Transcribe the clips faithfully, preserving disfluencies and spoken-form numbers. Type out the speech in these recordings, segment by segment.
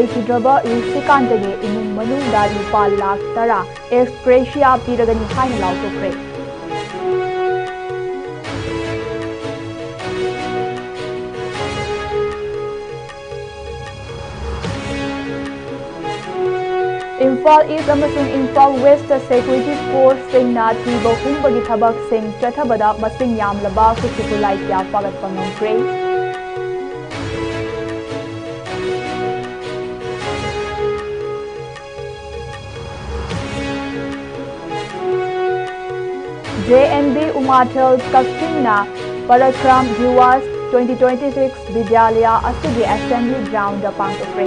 ꯂꯩꯈꯤꯗ꯭ꯔꯕ ꯔꯤꯁꯤꯀꯥꯟꯇꯒꯤ ꯏꯃꯨꯡ ꯃꯅꯨꯡꯗ ꯂꯨꯄꯥ ꯂꯥꯈ ꯇꯔꯥ ex gratia ꯄꯤꯔꯒꯅꯤ ꯍꯥꯏꯅ ꯂꯥꯎꯊꯣꯛꯈ꯭ꯔꯦ꯫ ꯏꯝꯐꯥꯜ ꯏꯁ ꯑꯃꯁꯨꯡ ꯏꯝꯐꯥꯜ ꯋꯦꯁꯇ ꯁꯦꯀ꯭ꯌꯨꯔꯤꯇꯤ ꯐꯣꯔꯁꯁꯤꯡꯅ ꯊꯤꯕ ꯍꯨꯝꯕꯒꯤ ꯊꯕꯛꯁꯤꯡ ꯆꯠꯊꯕꯗ ꯃꯁꯤꯡ ꯌꯥꯝꯂꯕ ꯈꯨꯠꯁꯨ ꯈꯨꯠꯂꯥꯏ ꯀꯌꯥ ꯐꯥꯒꯠꯄ ꯉꯝꯈ꯭ꯔꯦ꯫ ꯖꯦ ꯑꯦꯟ ꯕꯤ ꯎꯃꯥꯊꯦꯜ ꯀꯛꯆꯤꯡꯅ ꯄꯔꯥꯀ꯭ꯔꯥꯝ ꯗꯤꯋꯥꯁ twenty twenty-six ꯕꯤꯗ꯭ꯌꯥꯂꯌꯥ ꯑꯁꯤꯒꯤ assembly groundꯗ ꯄꯥꯡꯊꯣꯛꯈ꯭ꯔꯦ꯫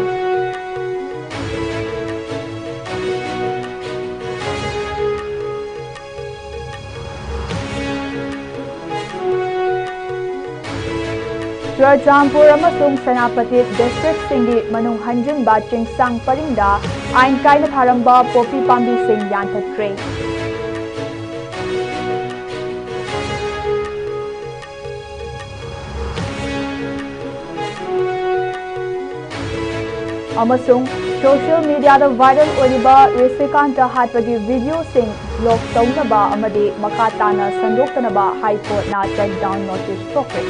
ꯆꯨꯔꯆꯥꯟꯄꯨꯔ ꯑꯃꯁꯨꯡ ꯁꯦꯅꯥꯄꯇꯤ districtꯁꯤꯡꯒꯤ ꯃꯅꯨꯡ ꯍꯟꯖꯤꯟꯕ ꯆꯤꯡꯁꯥꯡ ꯄꯔꯤꯡꯗ ꯑꯥꯏꯟ ꯀꯥꯏꯅ ꯊꯥꯔꯝꯕ ꯄꯣꯄꯤ ꯄꯥꯝꯕꯤꯁꯤꯡ ꯌꯥꯟꯊꯠꯈ꯭ꯔꯦ꯫ ꯑꯃꯁꯨꯡ social mediaꯗ viral ꯑꯣꯏꯔꯤꯕ ꯔꯤꯁꯤꯀꯥꯟꯇ ꯍꯥꯠꯄꯒꯤ videoꯁꯤꯡ block ꯇꯧꯅꯕ ꯑꯃꯗꯤ ꯃꯈꯥ ꯇꯥꯅ ꯁꯟꯗꯣꯛꯇꯅꯕ High Courtꯅ take down notice ꯊꯣꯛꯈ꯭ꯔꯦ꯫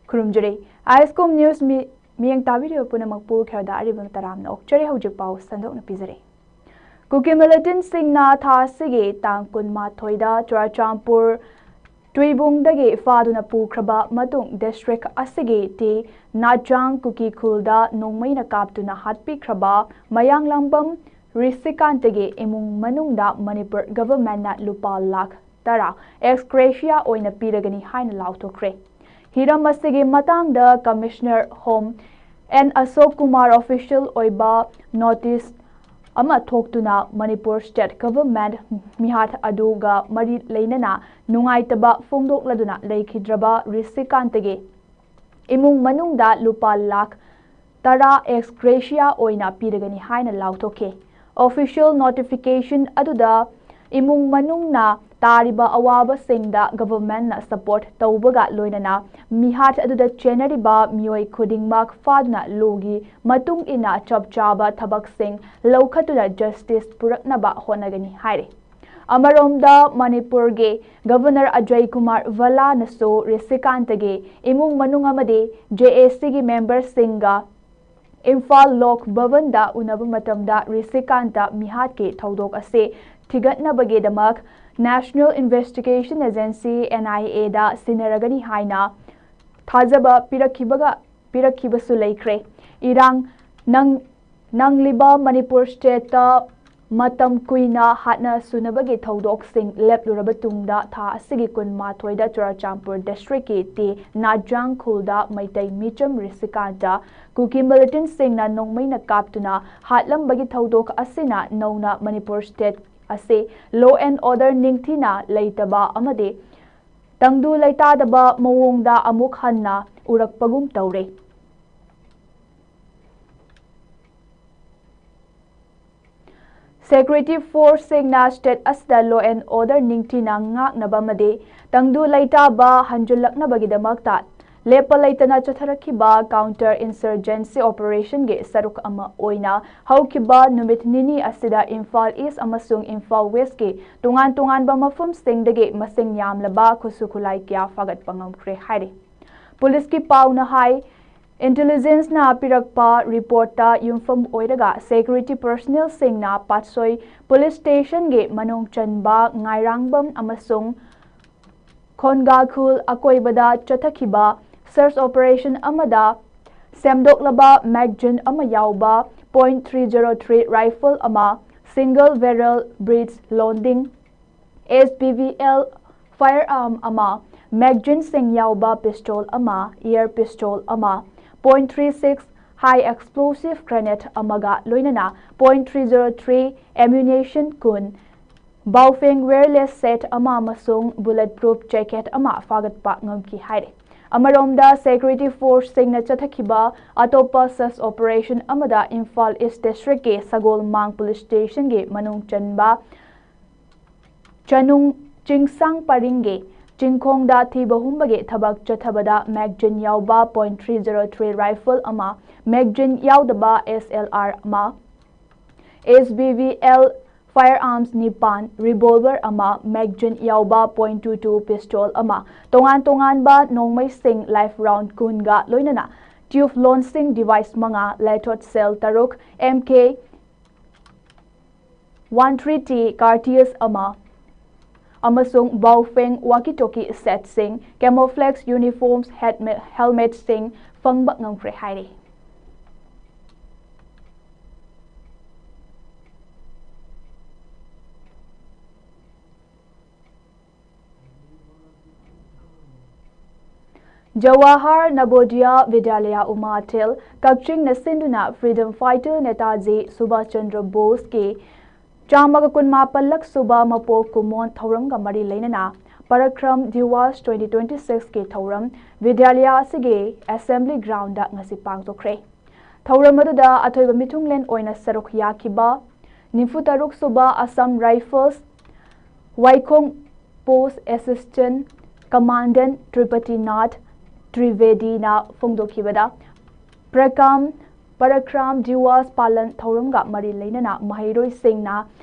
ꯈꯨꯔꯨꯝꯖꯔꯤ꯫ ISCOM News ꯃꯤ-, ꯃꯤꯠꯌꯦꯡ ꯇꯥꯕꯤꯔꯤꯕ ꯄꯨꯝꯅꯃꯛꯄꯨ ꯈꯦꯔꯗ ꯑꯔꯤꯕ ꯇꯔꯥꯝꯅ ꯑꯣꯛꯆꯔꯤ꯫ ꯍꯧꯖꯤꯛ ꯄꯥꯎ ꯁꯟꯗꯣꯛꯅ ꯄꯤꯖꯔꯤ꯫ ꯀꯨꯀꯤ militantꯁꯤꯡꯅ ꯊꯥ ꯑꯁꯤꯒꯤ ꯇꯥꯡ ꯀꯨꯟꯃꯥꯊꯣꯏꯗ ꯆꯨꯔꯆꯥꯟꯄꯨꯔ ꯇꯨꯏꯕꯨꯡꯗꯒꯤ ꯐꯥꯗꯨꯅ ꯄꯨꯈ꯭ꯔꯕ ꯃꯇꯨꯡ district ꯑꯁꯤꯒꯤ ꯇꯤ ꯅꯥꯆꯥꯡ ꯀꯨꯀꯤ ꯈꯨꯜꯗ ꯅꯣꯡꯃꯩꯅ ꯀꯥꯞꯇꯨꯅ ꯍꯥꯠꯄꯤꯈ꯭ꯔꯕ ꯃꯌꯥꯡꯂꯥꯡꯕꯝ ꯔꯤꯁꯤꯀꯥꯟꯇꯒꯤ ꯏꯃꯨꯡ ꯃꯅꯨꯡꯗ ꯃꯅꯤꯄꯨꯔ governmentꯅ ꯂꯨꯄꯥ ꯂꯥꯈ ꯇꯔꯥ ex gratia ꯑꯣꯏꯅ ꯄꯤꯔꯒꯅꯤ ꯍꯥꯏꯅ ꯂꯥꯎꯊꯣꯛꯈ꯭ꯔꯦ꯫ ꯍꯤꯔꯝ ꯑꯁꯤꯒꯤ ꯃꯇꯥꯡꯗ Commissioner Home N Ashok Kumar official ꯑꯣꯏꯕ notice ꯑꯃ ꯊꯣꯛꯇꯨꯅ ꯃꯅꯤꯄꯨꯔ state government ꯃꯤꯍꯥꯠ ꯑꯗꯨꯒ ꯃꯔꯤ ꯂꯩꯅꯅ ꯅꯨꯡꯉꯥꯏꯇꯕ ꯐꯣꯡꯗꯣꯛꯂꯗꯨꯅ ꯂꯩꯈꯤꯗ꯭ꯔꯕ ꯔꯤꯁꯤꯀꯥꯟꯇꯒꯤ ꯏꯃꯨꯡ ꯃꯅꯨꯡꯗ ꯂꯨꯄꯥ ꯂꯥꯈ ꯇꯔꯥ ex gratia ꯑꯣꯏꯅ ꯄꯤꯔꯒꯅꯤ ꯍꯥꯏꯅ ꯂꯥꯎꯊꯣꯛꯈꯤ꯫ Official notification ꯑꯗꯨꯗ ꯏꯃꯨꯡ ꯃꯅꯨꯡꯅ ꯇꯥꯔꯤꯕ ꯑꯋꯥꯕꯁꯤꯡꯗ governmentꯅ support ꯇꯧꯕꯒ ꯂꯣꯏꯅꯅ ꯃꯤꯍꯥꯠ ꯑꯗꯨꯗ ꯆꯦꯟꯅꯔꯤꯕ ꯃꯤꯑꯣꯏ ꯈꯨꯗꯤꯡꯃꯛ ꯐꯥꯗꯨꯅ lawꯒꯤ ꯃꯇꯨꯡ ꯏꯟꯅ ꯆꯞ ꯆꯥꯕ ꯊꯕꯛꯁꯤꯡ ꯂꯧꯈꯠꯇꯨꯅ justice ꯄꯨꯔꯛꯅꯕ ꯍꯣꯠꯅꯒꯅꯤ ꯍꯥꯏꯔꯤ꯫ ꯑꯃꯔꯣꯝꯗ ꯃꯅꯤꯄꯨꯔꯒꯤ Governor ꯑꯖꯌ ꯀꯨꯃꯥꯔ ꯚꯜꯂꯥꯅꯁꯨ ꯔꯤꯁꯤꯀꯥꯟꯇꯒꯤ ꯏꯃꯨꯡ ꯃꯅꯨꯡ ꯑꯃꯗꯤ JACꯒꯤ memberꯁꯤꯡꯒ ꯏꯝꯐꯥꯜ ꯂꯣꯛ ꯚꯕꯟꯗ ꯎꯅꯕ ꯃꯇꯝꯗ ꯔꯤꯁꯤꯀꯥꯟꯇ ꯃꯤꯍꯥꯠꯀꯤ ꯊꯧꯗꯣꯛ ꯑꯁꯤ ꯊꯤꯒꯠꯅꯕꯒꯤꯗꯃꯛ National Investigation Agency, NIAꯗ ꯁꯤꯟꯅꯔꯒꯅꯤ ꯍꯥꯏꯅ ꯊꯥꯖꯕ ꯄꯤꯔꯛꯈꯤꯕꯒ, ꯄꯤꯔꯛꯈꯤꯕꯁꯨ ꯂꯩꯈ꯭ꯔꯦ꯫ ꯏꯔꯥꯡ ꯅꯪ-, ꯅꯪꯂꯤꯕ ꯃꯅꯤꯄꯨꯔ stateꯇ ꯃꯇꯝ ꯀꯨꯏꯅ ꯍꯥꯠꯅ ꯁꯨꯅꯕꯒꯤ ꯊꯧꯗꯣꯛꯁꯤꯡ ꯂꯦꯞꯂꯨꯔꯕ ꯇꯨꯡꯗ ꯊꯥ ꯑꯁꯤꯒꯤ ꯀꯨꯟꯃꯥꯊꯣꯏꯗ ꯆꯨꯔꯥꯆꯥꯟꯄꯨꯔ districtꯀꯤ ꯇꯤ ꯅꯥꯖꯥꯡ ꯈꯨꯜꯗ ꯃꯩꯇꯩ ꯃꯤꯆꯝ ꯔꯤꯁꯤꯀꯥꯟꯇ ꯀꯨꯀꯤ militantꯁꯤꯡꯅ ꯅꯣꯡꯃꯩꯅ ꯀꯥꯞꯇꯨꯅ ꯍꯥꯠꯂꯝꯕꯒꯤ ꯊꯧꯗꯣꯛ ꯑꯁꯤꯅ ꯅꯧꯅ ꯃꯅꯤꯄꯨꯔ state ꯑꯁꯤ law and order ꯅꯤꯡꯊꯤꯅ ꯂꯩꯇꯕ ꯑꯃꯗꯤ ꯇꯪꯗꯨ ꯂꯩꯇꯥꯗꯕ ꯃꯑꯣꯡꯗ ꯑꯃꯨꯛ ꯍꯟꯅ ꯎꯔꯛꯄꯒꯨꯝ ꯇꯧꯔꯦ꯫ Security forceꯁꯤꯡꯅ state ꯑꯁꯤꯗ law and order ꯅꯤꯡꯊꯤꯅ ꯉꯥꯛꯅꯕ ꯑꯃꯗꯤ ꯇꯪꯗꯨ ꯂꯩꯇꯥꯕ ꯍꯟꯖꯤꯜꯂꯛꯅꯕꯒꯤꯗꯃꯛꯇ ꯂꯦꯞꯄ ꯂꯩꯇꯅ ꯆꯠꯊꯔꯛꯈꯤꯕ counter insurgency operationꯒꯤ ꯁꯔꯨꯛ ꯑꯃ ꯑꯣꯏꯅ ꯍꯧꯈꯤꯕ ꯅꯨꯃꯤꯠ ꯅꯤꯅꯤ ꯑꯁꯤꯗ ꯏꯝꯐꯥꯜ East ꯑꯃꯁꯨꯡ ꯏꯝꯐꯥꯜ Westꯀꯤ ꯇꯣꯉꯥꯟ ꯇꯣꯉꯥꯟꯕ ꯃꯐꯝꯁꯤꯡꯗꯒꯤ ꯃꯁꯤꯡ ꯌꯥꯝꯂꯕ ꯈꯨꯠꯁꯨ ꯈꯨꯠꯂꯥꯏ ꯀꯌꯥ ꯐꯥꯒꯠꯄ ꯉꯝꯈ꯭ꯔꯦ ꯍꯥꯏꯔꯤ꯫ Policeꯀꯤ ꯄꯥꯎꯅ ꯍꯥꯏ, intelligenceꯅ ꯄꯤꯔꯛꯄ reportꯇ ꯌꯨꯝꯐꯝ ꯑꯣꯏꯔꯒ security personnelꯁꯤꯡꯅ ꯄꯥꯠꯁꯣꯏ police stationꯒꯤ ꯃꯅꯨꯡ ꯆꯟꯕ ꯉꯥꯏꯔꯥꯡꯕꯝ ꯑꯃꯁꯨꯡ ꯈꯣꯟꯒꯥꯈꯨꯜ ꯑꯀꯣꯏꯕꯗ ꯆꯠꯊꯈꯤꯕ search operation ꯑꯃꯗ ꯁꯦꯝꯗꯣꯛꯂꯕ magazine ꯑꯃ ꯌꯥꯎꯕ point three zero three rifle ꯑꯃ, single barrel breech loading S B V L firearm ꯑꯃ, magazineꯁꯤꯡ ꯌꯥꯎꯕ pistol ꯑꯃ, air pistol ꯑꯃ, point three six high explosive grenade ꯑꯃꯒ ꯂꯣꯏꯅꯅ point three zero three ammunition ꯀꯨꯟ, Baofeng wireless set ꯑꯃ ꯑꯃꯁꯨꯡ bulletproof jacket ꯑꯃ ꯐꯥꯒꯠꯄ ꯉꯝꯈꯤ ꯍꯥꯏꯔꯤ꯫ ꯑꯃꯔꯣꯝꯗ, security forceꯁꯤꯡꯅ ꯆꯠꯊꯈꯤꯕ ꯑꯇꯣꯞꯄ search operation ꯑꯃꯗ ꯏꯝꯐꯥꯜ East Districtꯀꯤ ꯁꯒꯣꯜꯃꯥꯡ Police Stationꯒꯤ ꯃꯅꯨꯡ ꯆꯟꯕ ꯆꯅꯨꯡ ꯆꯤꯡꯁꯥꯡ ꯄꯔꯤꯡꯒꯤ ꯆꯤꯡꯈꯣꯡꯗ ꯊꯤꯕ ꯍꯨꯝꯕꯒꯤ ꯊꯕꯛ ꯆꯠꯊꯕꯗ magazine ꯌꯥꯎꯕ point three zero three rifle ꯑꯃ, magazine ꯌꯥꯎꯗꯕ S L R ꯑꯃ, S B V L firearms ꯅꯤꯄꯥꯟ, revolver ꯑꯃ, magazine ꯌꯥꯎꯕ point two two pistol ꯑꯃ, ꯇꯣꯉꯥꯟ ꯇꯣꯉꯥꯟꯕ ꯅꯣꯡꯃꯩꯁꯤꯡ live round ꯀꯨꯟꯒ ꯂꯣꯏꯅꯅ tube launching device ꯃꯉꯥ, launcher cell ꯇꯔꯨꯛ, M K one three T cartridge ꯑꯃ ꯑꯃꯁꯨꯡ Baofeng walkie-talkie setꯁꯤꯡ, camouflage uniforms, helmetꯁꯤꯡ ꯐꯪꯕ ꯉꯝꯈ꯭ꯔꯦ ꯍꯥꯏꯔꯤ꯫ ꯖꯋꯥꯍꯔ ꯅꯕꯣꯗꯤꯌꯥ ꯕꯤꯗ꯭ꯌꯥꯂꯌꯥ ꯎꯃꯥꯊꯦꯜ ꯀꯛꯆꯤꯡꯅ ꯁꯤꯟꯗꯨꯅ freedom fighter ꯅꯦꯇꯥꯖꯤ ꯁꯨꯚꯥꯁ ꯆꯟꯗ꯭ꯔ ꯕꯣꯁꯀꯤ ꯆꯥꯝꯃꯒ ꯀꯨꯟꯃꯥꯄꯜꯂꯛ ꯁꯨꯕ ꯃꯄꯣꯛ ꯀꯨꯝꯑꯣꯟ ꯊꯧꯔꯝꯒ ꯃꯔꯤ ꯂꯩꯅꯅ Parakram Diwas twenty twenty sixꯀꯤ ꯊꯧꯔꯝ ꯕꯤꯗ꯭ꯌꯥꯂꯌꯥ ꯑꯁꯤꯒꯤ assembly groundꯗ ꯉꯁꯤ ꯄꯥꯡꯊꯣꯛꯈ꯭ꯔꯦ꯫ ꯊꯧꯔꯝ ꯑꯗꯨꯗ ꯑꯊꯣꯏꯕ ꯃꯤꯊꯨꯡꯂꯦꯟ ꯑꯣꯏꯅ ꯁꯔꯨꯛ ꯌꯥꯈꯤꯕ ꯅꯤꯐꯨ ꯇꯔꯨꯛ ꯁꯨꯕ Assam Rifles ꯋꯥꯏꯈꯣꯡ Post Assistant Commandant ꯇ꯭ꯔꯤꯄꯇꯤ Nath ꯇ꯭ꯔꯤꯚꯦꯗꯤꯅ ꯐꯣꯡꯗꯣꯛꯈꯤꯕꯗ, ꯄ꯭ꯔꯀꯥꯝ ꯄꯔꯀ꯭ꯔꯥꯝ Diwas ꯄꯥꯂꯟ ꯊꯧꯔꯝꯒ ꯃꯔꯤ ꯂꯩꯅꯅ ꯃꯍꯩꯔꯣꯏꯁꯤꯡꯅ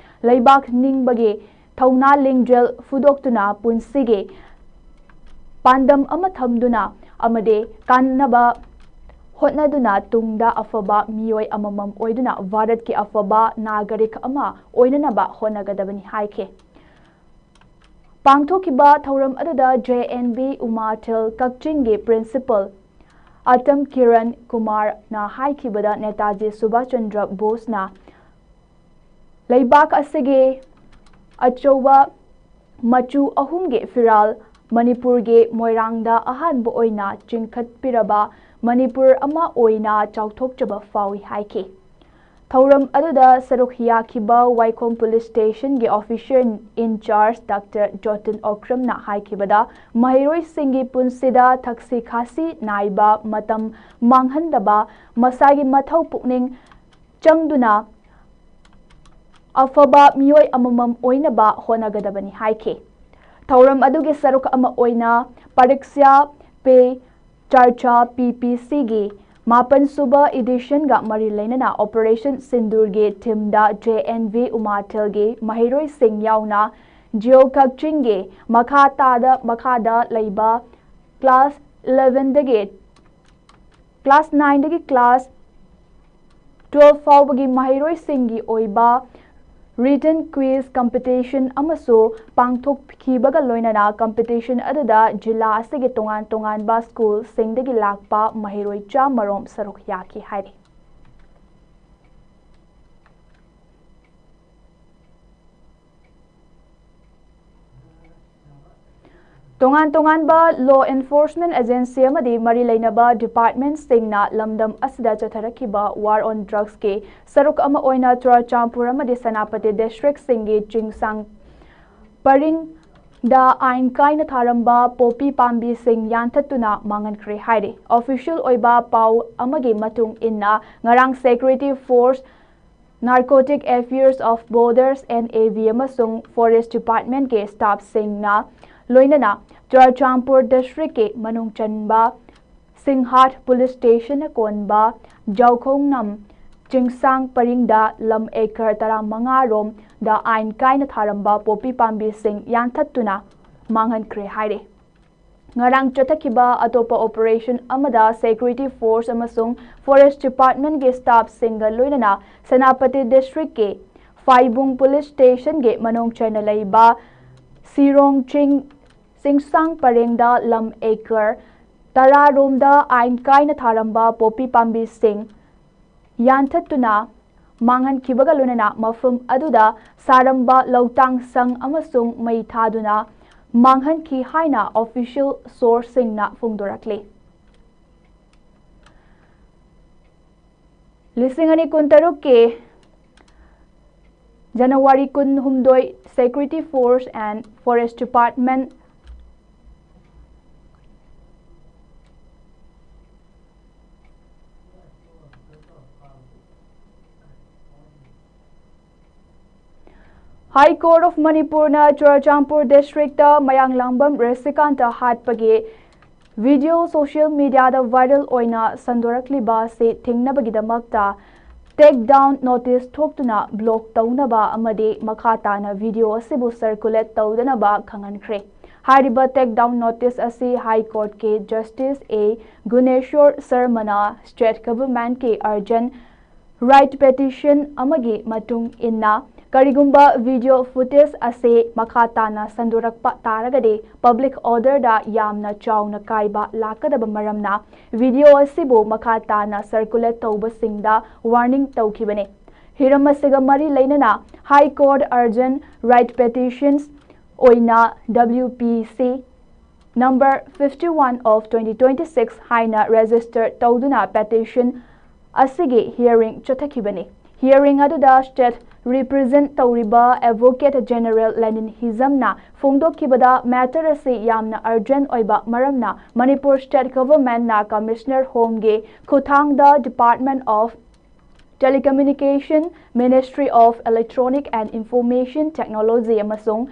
ꯂꯩꯕꯥꯛ ꯅꯤꯡꯕꯒꯤ ꯊꯧꯅꯥ ꯂꯤꯡꯖꯦꯜ ꯐꯨꯗꯣꯛꯇꯨꯅ ꯄꯨꯟꯁꯤꯒꯤ ꯄꯥꯟꯗꯝ ꯑꯃ ꯊꯝꯗꯨꯅ ꯑꯃꯗꯤ ꯀꯥꯟꯅꯕ ꯍꯣꯠꯅꯗꯨꯅ ꯇꯨꯡꯗ ꯑꯐꯕ ꯃꯤꯑꯣꯏ ꯑꯃꯃꯝ ꯑꯣꯏꯗꯨꯅ ꯚꯥꯔꯠꯀꯤ ꯑꯐꯕ ꯅꯥꯒꯔꯤꯛ ꯑꯃ ꯑꯣꯏꯅꯅꯕ ꯍꯣꯠꯅꯒꯗꯕꯅꯤ ꯍꯥꯏꯈꯤ꯫ ꯄꯥꯡꯊꯣꯛꯈꯤꯕ ꯊꯧꯔꯝ ꯑꯗꯨꯗ J N B ꯎꯃꯥꯊꯦꯜ ꯀꯛꯆꯤꯡꯒꯤ principal ꯑꯇꯝ ꯀꯤꯔꯟ ꯀꯨꯃꯥꯔꯅ ꯍꯥꯏꯈꯤꯕꯗ, ꯅꯦꯇꯥꯖꯤ ꯁꯨꯚꯥꯁ ꯆꯟꯗ꯭ꯔ ꯕꯣꯁꯅ ꯂꯩꯕꯥꯛ ꯑꯁꯤꯒꯤ ꯑꯆꯧꯕ ꯃꯆꯨ ꯑꯍꯨꯝꯒꯤ ꯐꯤꯔꯥꯜ ꯃꯅꯤꯄꯨꯔꯒꯤ ꯃꯣꯏꯔꯥꯡꯗ ꯑꯍꯥꯟꯕ ꯑꯣꯏꯅ ꯆꯤꯡꯈꯠꯄꯤꯔꯕ ꯃꯅꯤꯄꯨꯔ ꯑꯃ ꯑꯣꯏꯅ ꯆꯥꯎꯊꯣꯛꯆꯕ ꯐꯥꯎꯏ ꯍꯥꯏꯈꯤ꯫ ꯊꯧꯔꯝ ꯑꯗꯨꯗ ꯁꯔꯨꯛ ꯌꯥꯈꯤꯕ ꯋꯥꯏꯈꯣꯝ Police Station ꯒꯤ Officer in Charge Doctor ꯖꯣꯇꯤꯟ ꯑꯣꯀ꯭ꯔꯝꯅ ꯍꯥꯏꯈꯤꯕꯗ, ꯃꯍꯩꯔꯣꯏꯁꯤꯡꯒꯤ ꯄꯨꯟꯁꯤꯗ ꯊꯛꯁꯤ ꯈꯥꯁꯤ ꯅꯥꯏꯕ, ꯃꯇꯝ ꯃꯥꯡꯍꯟꯗꯕ, ꯃꯁꯥꯒꯤ ꯃꯊꯧ ꯄꯨꯛꯅꯤꯡ ꯆꯪꯗꯨꯅ ꯑꯐꯕ ꯃꯤꯑꯣꯏ ꯑꯃꯃꯝ ꯑꯣꯏꯅꯕ ꯍꯣꯠꯅꯒꯗꯕꯅꯤ ꯍꯥꯏꯈꯤ꯫ ꯊꯧꯔꯝ ꯑꯗꯨꯒꯤ ꯁꯔꯨꯛ ꯑꯃ ꯑꯣꯏꯅ ꯄꯔꯤꯛꯁꯥ ꯄꯦ ꯆꯔꯆꯥ, P P C ꯒꯤ ꯃꯥꯄꯟ ꯁꯨꯕ edition ꯒ ꯃꯔꯤ ꯂꯩꯅꯅ Operation ꯁꯤꯟꯗꯨꯔꯒꯤ theme ꯗ J N V ꯎꯃꯥꯊꯦꯜꯒꯤ ꯃꯍꯩꯔꯣꯏꯁꯤꯡ ꯌꯥꯎꯅ ꯖꯤꯑꯣ ꯀꯛꯆꯤꯡꯒꯤ ꯃꯈꯥ ꯇꯥꯗ, ꯃꯈꯥꯗ ꯂꯩꯕ class eleven ꯗꯒꯤ, class nine ꯗꯒꯤ class twelve ꯐꯥꯎꯕꯒꯤ ꯃꯍꯩꯔꯣꯏꯁꯤꯡꯒꯤ ꯑꯣꯏꯕ written quiz competition ꯑꯃꯁꯨ ꯄꯥꯡꯊꯣꯛꯈꯤꯕꯒ ꯂꯣꯏꯅꯅ competition ꯑꯗꯨꯗ ꯖꯤꯂꯥ ꯑꯁꯤꯒꯤ ꯇꯣꯉꯥꯟ ꯇꯣꯉꯥꯟꯕ school ꯁꯤꯡꯗꯒꯤ ꯂꯥꯛꯄ ꯃꯍꯩꯔꯣꯏ ꯆꯥꯝꯃꯔꯣꯝ ꯁꯔꯨꯛ ꯌꯥꯈꯤ ꯍꯥꯏꯔꯤ꯫ ꯇꯣꯉꯥꯟ ꯇꯣꯉꯥꯟꯕ law enforcement agency ꯑꯃꯗꯤ ꯃꯔꯤ ꯂꯩꯅꯕ department ꯁꯤꯡꯅ ꯂꯝꯗꯝ ꯑꯁꯤꯗ ꯆꯠꯊꯔꯛꯈꯤꯕ war on drugs ꯀꯤ ꯁꯔꯨꯛ ꯑꯃ ꯑꯣꯏꯅ ꯆꯨꯔꯆꯥꯟꯄꯨꯔ ꯑꯃꯗꯤ ꯁꯦꯅꯥꯄꯇꯤ district ꯁꯤꯡꯒꯤ ꯆꯤꯡꯁꯥꯡ ꯄꯔꯤꯡꯗ ꯑꯥꯏꯟ ꯀꯥꯏꯅ ꯊꯥꯔꯝꯕ ꯄꯣꯄꯤ ꯄꯥꯝꯕꯤꯁꯤꯡ ꯌꯥꯟꯊꯠꯇꯨꯅ ꯃꯥꯡꯍꯟꯈ꯭ꯔꯦ ꯍꯥꯏꯔꯤ꯫ Official ꯑꯣꯏꯕ ꯄꯥꯎ ꯑꯃꯒꯤ ꯃꯇꯨꯡ ꯏꯟꯅ, ꯉꯔꯥꯡ security force, Narcotic Affairs of Borders, N A B, ꯑꯃꯁꯨꯡ Forest Department ꯀꯤ staff ꯁꯤꯡꯅ ꯂꯣꯏꯅꯅ ꯆꯨꯔꯆꯥꯟꯄꯨꯔ district ꯀꯤ ꯃꯅꯨꯡ ꯆꯟꯕ ꯁꯤꯡꯍꯥꯠ police station ꯅ ꯀꯣꯟꯕ ꯖꯥꯎꯈꯣꯡꯅꯝ ꯆꯤꯡꯁꯥꯡ ꯄꯔꯤꯡꯗ ꯂꯝ acre ꯇꯔꯥꯃꯉꯥ ꯔꯣꯝꯗ ꯑꯥꯏꯟ ꯀꯥꯏꯅ ꯊꯥꯔꯝꯕ ꯄꯣꯄꯤ ꯄꯥꯝꯕꯤꯁꯤꯡ ꯌꯥꯟꯊꯠꯇꯨꯅ ꯃꯥꯡꯍꯟꯈ꯭ꯔꯦ ꯍꯥꯏꯔꯤ꯫ ꯉꯔꯥꯡ ꯆꯠꯊꯈꯤꯕ ꯑꯇꯣꯞꯄ operation ꯑꯃꯗ security force ꯑꯃꯁꯨꯡ Forest Department ꯀꯤ staff ꯁꯤꯡꯒ ꯂꯣꯏꯅꯅ ꯁꯦꯅꯥꯄꯇꯤ district ꯀꯤ ꯐꯥꯏꯕꯨꯡ police station ꯒꯤ ꯃꯅꯨꯡ ꯆꯟꯅ ꯂꯩꯕ ꯁꯤꯔꯣꯡ ꯆꯤꯡ ꯆꯤꯡꯁꯥꯡ ꯄꯔꯦꯡꯗ ꯂꯝ acre ꯇꯔꯥ ꯔꯣꯝꯗ ꯑꯥꯏꯟ ꯀꯥꯏꯅ ꯊꯥꯔꯝꯕ ꯄꯣꯄꯤ ꯄꯥꯝꯕꯤꯁꯤꯡ ꯌꯥꯟꯊꯠꯇꯨꯅ ꯃꯥꯡꯍꯟꯈꯤꯕꯒ ꯂꯣꯏꯅꯅ ꯃꯐꯝ ꯑꯗꯨꯗ ꯁꯥꯔꯝꯕ ꯂꯧꯇꯥꯡ ꯁꯪ ꯑꯃꯁꯨꯡ ꯃꯩ ꯊꯥꯗꯨꯅ ꯃꯥꯡꯍꯟꯈꯤ ꯍꯥꯏꯅ official source ꯁꯤꯡꯅ ꯐꯣꯡꯗꯣꯔꯛꯂꯤ꯫ ꯂꯤꯁꯤꯡ ꯑꯅꯤ ꯀꯨꯟꯇꯔꯨꯛꯀꯤ ꯖꯅꯋꯥꯔꯤ ꯀꯨꯟꯍꯨꯝꯗꯣꯏ, Security Force and Forest Department, High Court of ꯃꯅꯤꯄꯨꯔꯅ ꯆꯨꯔꯆꯥꯟꯄꯨꯔ ꯗꯤꯁꯇ꯭ꯔꯤꯛꯇ ꯃꯌꯥꯡꯂꯥꯡꯕꯝ ꯔꯦꯁꯤꯀꯥꯟꯇ ꯍꯥꯠꯄꯒꯤ ꯚꯤꯗꯤꯑꯣ ꯁꯣꯁꯤꯌꯦꯜ ꯃꯤꯗꯤꯌꯥꯗ ꯚꯥꯏꯔꯦꯜ ꯑꯣꯏꯅ ꯁꯟꯗꯣꯔꯛꯂꯤꯕ ꯑꯁꯤ ꯊꯤꯡꯅꯕꯒꯤꯗꯃꯛꯇ ꯇꯦꯛ ꯗꯥꯎꯟ ꯅꯣꯇꯤꯁ ꯊꯣꯛꯇꯨꯅ ꯕ꯭ꯂꯣꯛ ꯇꯧꯅꯕ ꯑꯃꯗꯤ ꯃꯈꯥ ꯇꯥꯅ ꯚꯤꯗꯤꯑꯣ ꯑꯁꯤꯕꯨ ꯁꯔꯀꯨꯂꯦꯠ ꯇꯧꯗꯅꯕ ꯈꯪꯍꯟꯈ꯭ꯔꯦ꯫ ꯍꯥꯏꯔꯤꯕ ꯇꯦꯛ ꯗꯥꯎꯟ ꯅꯣꯇꯤꯁ ꯑꯁꯤ ꯍꯥꯏ ꯀꯣꯔꯠꯀꯤ ꯖꯁꯇꯤꯁ ꯑꯦ ꯒꯨꯅꯦꯁꯣꯔ ꯁꯔꯃꯅ ꯁ꯭ꯇꯦꯠ ꯒꯚꯔꯟꯃꯦꯟꯠꯀꯤ ꯑꯔꯖꯦꯟ ꯔꯥꯏꯠ ꯄꯦꯇꯤꯁꯟ ꯑꯃꯒꯤ ꯃꯇꯨꯡ ꯏꯟꯅ, ꯀꯔꯤꯒꯨꯝꯕ ꯚꯤꯗꯤꯑꯣ ꯐꯨꯇꯦꯖ ꯑꯁꯤ ꯃꯈꯥ ꯇꯥꯅ ꯁꯟꯗꯣꯔꯛꯄ ꯇꯥꯔꯒꯗꯤ, ꯄꯕ꯭ꯂꯤꯛ ꯑꯣꯔꯗꯔꯗ ꯌꯥꯝꯅ ꯆꯥꯎꯅ ꯀꯥꯏꯕ ꯂꯥꯛꯀꯗꯕ ꯃꯔꯝꯅ, ꯚꯤꯗꯤꯑꯣ ꯑꯁꯤꯕꯨ ꯃꯈꯥ ꯇꯥꯅ ꯁꯔꯀꯨꯂꯦꯠ ꯇꯧꯕꯁꯤꯡꯗ ꯋꯥꯔꯅꯤꯡ ꯇꯧꯈꯤꯕꯅꯤ꯫ ꯍꯤꯔꯝ ꯑꯁꯤꯒ ꯃꯔꯤ ꯂꯩꯅꯅ ꯍꯥꯏ ꯀꯣꯔꯠ ꯑꯔꯖꯦꯟ ꯔꯥꯏꯠ ꯄꯦꯇꯤꯁꯟꯁ ꯑꯣꯏꯅ W P C number fifty one of twenty twenty six ꯍꯥꯏꯅ ꯔꯦꯖꯤꯁꯇꯔ ꯇꯧꯗꯨꯅ ꯄꯦꯇꯤꯁꯟ ꯑꯁꯤꯒꯤ ꯍꯤꯌꯔꯤꯡ ꯆꯠꯊꯈꯤꯕꯅꯤ꯫ ꯍꯤꯌꯔꯤꯡ ꯑꯗꯨꯗ ꯁ꯭ꯇꯦꯠ ꯔꯤꯄ꯭ꯔꯖꯦꯟꯠ ꯇꯧꯔꯤꯕ ꯑꯦꯗꯚꯣꯀꯦꯠ ꯖꯦꯅꯔꯦꯜ ꯂꯦꯅꯤꯟ ꯍꯤꯖꯝꯅ ꯐꯣꯡꯗꯣꯛꯈꯤꯕꯗ, ꯃꯦꯇꯔ ꯑꯁꯤ ꯌꯥꯝꯅ ꯑꯔꯖꯦꯟꯠ ꯑꯣꯏꯕ ꯃꯔꯝꯅ ꯃꯅꯤꯄꯨꯔ ꯁ꯭ꯇꯦꯠ ꯒꯚꯔꯟꯃꯦꯟꯠꯅ ꯀꯃꯤꯁꯅꯔ ꯍꯣꯝꯒꯤ ꯈꯨꯠꯊꯥꯡꯗ Department of Telecommunication, Ministry of Electronic and Information Technology ꯑꯃꯁꯨꯡ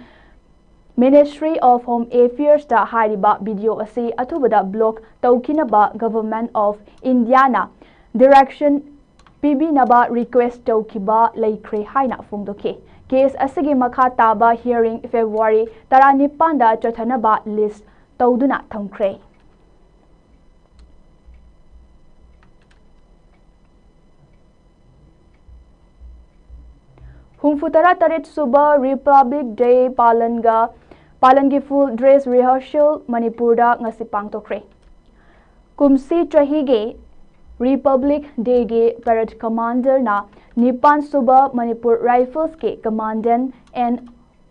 Ministry of Home Affairsꯇ ꯍꯥꯏꯔꯤꯕ ꯚꯤꯗꯤꯑꯣ ꯑꯁꯤ ꯑꯊꯨꯕꯗ ꯕ꯭ꯂꯣꯛ ꯇꯧꯈꯤꯅꯕ Government of Indiaꯅ ꯗꯤꯔꯦꯛꯁꯟ ꯄꯤꯕꯤꯅꯕ ꯔꯤꯀ꯭ꯋꯦꯁ ꯇꯧꯈꯤꯕ ꯂꯩꯈ꯭ꯔꯦ ꯍꯥꯏꯅ ꯐꯣꯡꯗꯣꯛꯈꯤ꯫ ꯀꯦꯁ ꯑꯁꯤꯒꯤ ꯃꯈꯥ ꯇꯥꯕ ꯍꯤꯌꯔꯤꯡ ꯐꯦꯕ꯭ꯔꯨꯋꯥꯔꯤ ꯇꯔꯥꯅꯤꯄꯥꯟꯗ ꯆꯠꯊꯅꯕ ꯂꯤꯁ ꯇꯧꯗꯨꯅ ꯊꯝꯈ꯭ꯔꯦ꯫ ꯍꯨꯝꯐꯨ ꯇꯔꯥ ꯇꯔꯦꯠ ꯁꯨꯕ ꯔꯤꯄꯕ꯭ꯂꯤꯛ ꯗꯦ ꯄꯥꯂꯟꯒ, ꯄꯥꯂꯟꯒꯤ ꯐꯨꯜ ꯗ꯭ꯔꯦꯁ ꯔꯤꯍꯔꯁꯦꯜ ꯃꯅꯤꯄꯨꯔꯗ ꯉꯁꯤ ꯄꯥꯡꯊꯣꯛꯈ꯭ꯔꯦ꯫ ꯀꯨꯝꯁꯤ ꯆꯍꯤꯒꯤ ꯔꯤꯄꯕ꯭ꯂꯤꯛ ꯗꯦꯒꯤ ꯄꯦꯔꯦꯗ ꯀꯃꯥꯟꯗꯔꯅ ꯅꯤꯄꯥꯟ ꯁꯨꯕ ꯃꯅꯤꯄꯨꯔ ꯔꯥꯏꯐꯜꯁꯀꯤ ꯀꯃꯥꯟꯗꯦꯟꯠ ꯑꯦꯟ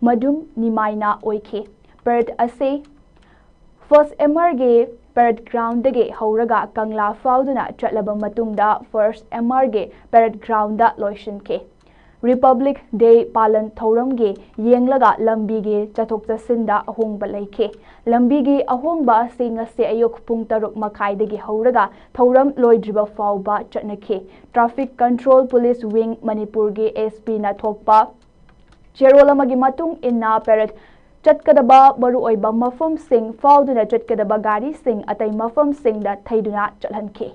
ꯃꯗꯨꯝ ꯅꯤꯃꯥꯏꯅ ꯑꯣꯏꯈꯤ꯫ ꯄꯦꯔꯦꯗ ꯑꯁꯤ ꯐꯥꯔꯁ ꯑꯦꯝ ꯑꯥꯔꯒꯤ ꯄꯦꯔꯦꯗ ꯒ꯭ꯔꯥꯎꯟꯗꯒꯤ ꯍꯧꯔꯒ ꯀꯪꯂꯥ ꯐꯥꯎꯗꯨꯅ ꯆꯠꯂꯕ ꯃꯇꯨꯡꯗ ꯐꯥꯔꯁ ꯑꯦꯝ ꯑꯥꯔꯒꯤ ꯄꯦꯔꯦꯗ ꯒ꯭ꯔꯥꯎꯟꯗ ꯂꯣꯏꯁꯤꯟꯈꯤ꯫ ꯔꯤꯄꯕ꯭ꯂꯤꯛ ꯗꯦ ꯄꯥꯂꯟ ꯊꯧꯔꯝꯒꯤ ꯌꯦꯡꯂꯒ ꯂꯝꯕꯤꯒꯤ ꯆꯠꯊꯣꯛ ꯆꯠꯁꯤꯟꯗ ꯑꯍꯣꯡꯕ ꯂꯩꯈꯤ꯫ ꯂꯝꯕꯤꯒꯤ ꯑꯍꯣꯡꯕ ꯑꯁꯤ ꯉꯁꯤ ꯑꯌꯨꯛ ꯄꯨꯡ ꯇꯔꯨꯛ ꯃꯈꯥꯏꯗꯒꯤ ꯍꯧꯔꯒ ꯊꯧꯔꯝ ꯂꯣꯏꯗ꯭ꯔꯤꯕ ꯐꯥꯎꯕ ꯆꯠꯅꯈꯤ꯫ ꯇ꯭ꯔꯥꯐꯤꯛ ꯀꯟꯇ꯭ꯔꯣꯜ ꯄꯨꯂꯤꯁ ꯋꯤꯡ ꯃꯅꯤꯄꯨꯔꯒꯤ ꯑꯦꯁ ꯄꯤꯅ ꯊꯣꯛꯄ ꯆꯦꯔꯣꯜ ꯑꯃꯒꯤ ꯃꯇꯨꯡ ꯏꯟꯅ ꯄꯦꯔꯦꯗ ꯆꯠꯀꯗꯕ ꯃꯔꯨꯑꯣꯏꯕ ꯃꯐꯝꯁꯤꯡ ꯐꯥꯎꯗꯨꯅ ꯆꯠꯀꯗꯕ ꯒꯥꯔꯤꯁꯤꯡ ꯑꯇꯩ ꯃꯐꯝꯁꯤꯡꯗ ꯊꯩꯗꯨꯅ ꯆꯠꯍꯟꯈꯤ꯫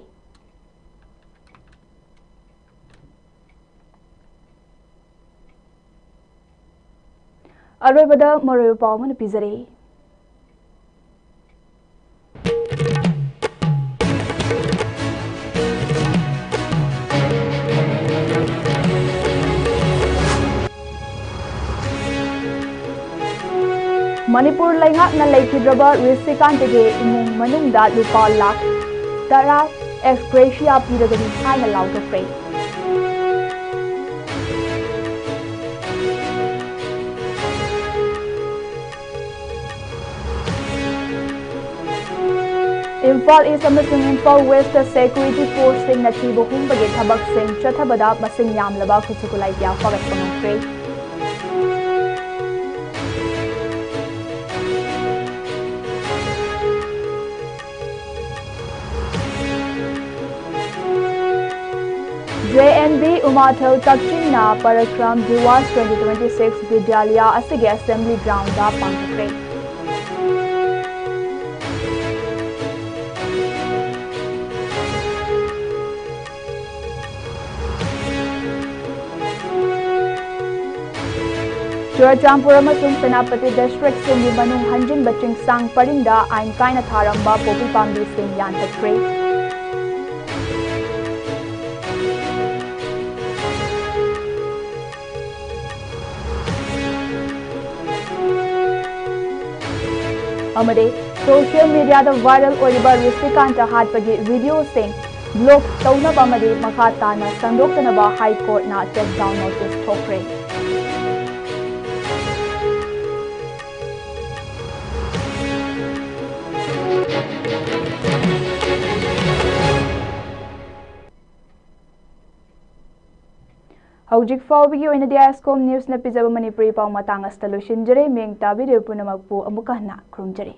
ꯑꯔꯣꯏꯕꯗ ꯃꯔꯨꯑꯣꯏꯕ ꯄꯥꯎ ꯑꯃꯅ ꯄꯤꯖꯔꯤ꯫ ꯃꯅꯤꯄꯨꯔ ꯂꯩꯉꯥꯛꯅ ꯂꯩꯈꯤꯗ꯭ꯔꯕ ꯔꯤꯁꯤꯀꯥꯟꯇꯒꯤ ꯏꯃꯨꯡ ꯃꯅꯨꯡꯗ ꯂꯨꯄꯥ ꯂꯥꯈ ꯇꯔꯥ ex gratia ꯄꯤꯔꯒꯅꯤ ꯍꯥꯏꯅ ꯂꯥꯎꯊꯣꯛꯈ꯭ꯔꯦ꯫ ꯏꯝꯐꯥꯜ ꯏꯁ ꯑꯃꯁꯨꯡ ꯏꯝꯐꯥꯜ ꯋꯦꯁꯇ ꯁꯦꯀ꯭ꯌꯨꯔꯤꯇꯤ ꯐꯣꯔꯁꯁꯤꯡꯅ ꯊꯤꯕ ꯍꯨꯝꯕꯒꯤ ꯊꯕꯛꯁꯤꯡ ꯆꯠꯊꯕꯗ ꯃꯁꯤꯡ ꯌꯥꯝꯂꯕ ꯈꯨꯠꯁꯨ ꯈꯨꯠꯂꯥꯏ ꯀꯌꯥ ꯐꯥꯒꯠꯄ ꯉꯝꯈ꯭ꯔꯦ꯫ ꯖꯦ ꯑꯦꯟ ꯚꯤ ꯎꯃꯥꯊꯦꯜ ꯀꯛꯆꯤꯡꯅ Parakram Diwas twenty twenty six Vidyalaya ꯑꯁꯤꯒꯤ ꯑꯦꯁꯦꯝꯕ꯭ꯂꯤ ꯒ꯭ꯔꯥꯎꯟꯗ ꯄꯥꯡꯊꯣꯛꯈ꯭ꯔꯦ꯫ ꯆꯨꯔꯆꯥꯟꯄꯨꯔ ꯑꯃꯁꯨꯡ ꯁꯦꯅꯥꯄꯇꯤ ꯗꯤꯁꯇ꯭ꯔꯤꯛꯁꯤꯡꯒꯤ ꯃꯅꯨꯡ ꯍꯟꯖꯤꯟꯕ ꯆꯤꯡꯁꯥꯡ ꯄꯔꯤꯡꯗ ꯑꯥꯏꯟ ꯀꯥꯏꯅ ꯊꯥꯔꯝꯕ ꯄꯣꯄꯤ ꯄꯥꯝꯕꯤꯁꯤꯡ ꯌꯥꯟꯊꯠꯈ꯭ꯔꯦ꯫ ꯑꯃꯗꯤ ꯁꯣꯁꯤꯌꯦꯜ ꯃꯤꯗꯤꯌꯥꯗ ꯚꯥꯏꯔꯦꯜ ꯑꯣꯏꯔꯤꯕ ꯔꯤꯁꯤꯀꯥꯟꯇ ꯍꯥꯠꯄꯒꯤ ꯚꯤꯗꯤꯑꯣꯁꯤꯡ ꯕ꯭ꯂꯣꯛ ꯇꯧꯅꯕ ꯑꯃꯗꯤ ꯃꯈꯥ ꯇꯥꯅ ꯁꯟꯗꯣꯛꯇꯅꯕ ꯍꯥꯏ ꯀꯣꯔꯠꯅ ꯇꯦꯛ ꯗꯥꯎꯟ ꯅꯣꯇꯤꯁ ꯊꯣꯛꯈ꯭ꯔꯦ꯫ ꯍꯧꯖꯤꯛ ꯐꯥꯎꯕꯒꯤ ꯑꯣꯏꯅꯗꯤ ꯑꯥꯏ ꯑꯦꯁ ꯀꯣꯝ ꯅ꯭ꯌꯨꯁꯅ ꯄꯤꯖꯕ ꯃꯅꯤꯄꯨꯔꯤ ꯄꯥꯎ ꯃꯇꯥꯡ ꯑꯁꯤꯗ ꯂꯣꯏꯁꯤꯟꯖꯔꯦ꯫ ꯃꯤꯌꯦꯡ ꯇꯥꯕꯤꯔꯤꯕ ꯄꯨꯝꯅꯃꯛꯄꯨ ꯑꯃꯨꯛꯀ ꯍꯟꯅ ꯈꯨꯔꯨꯝꯖꯔꯤ꯫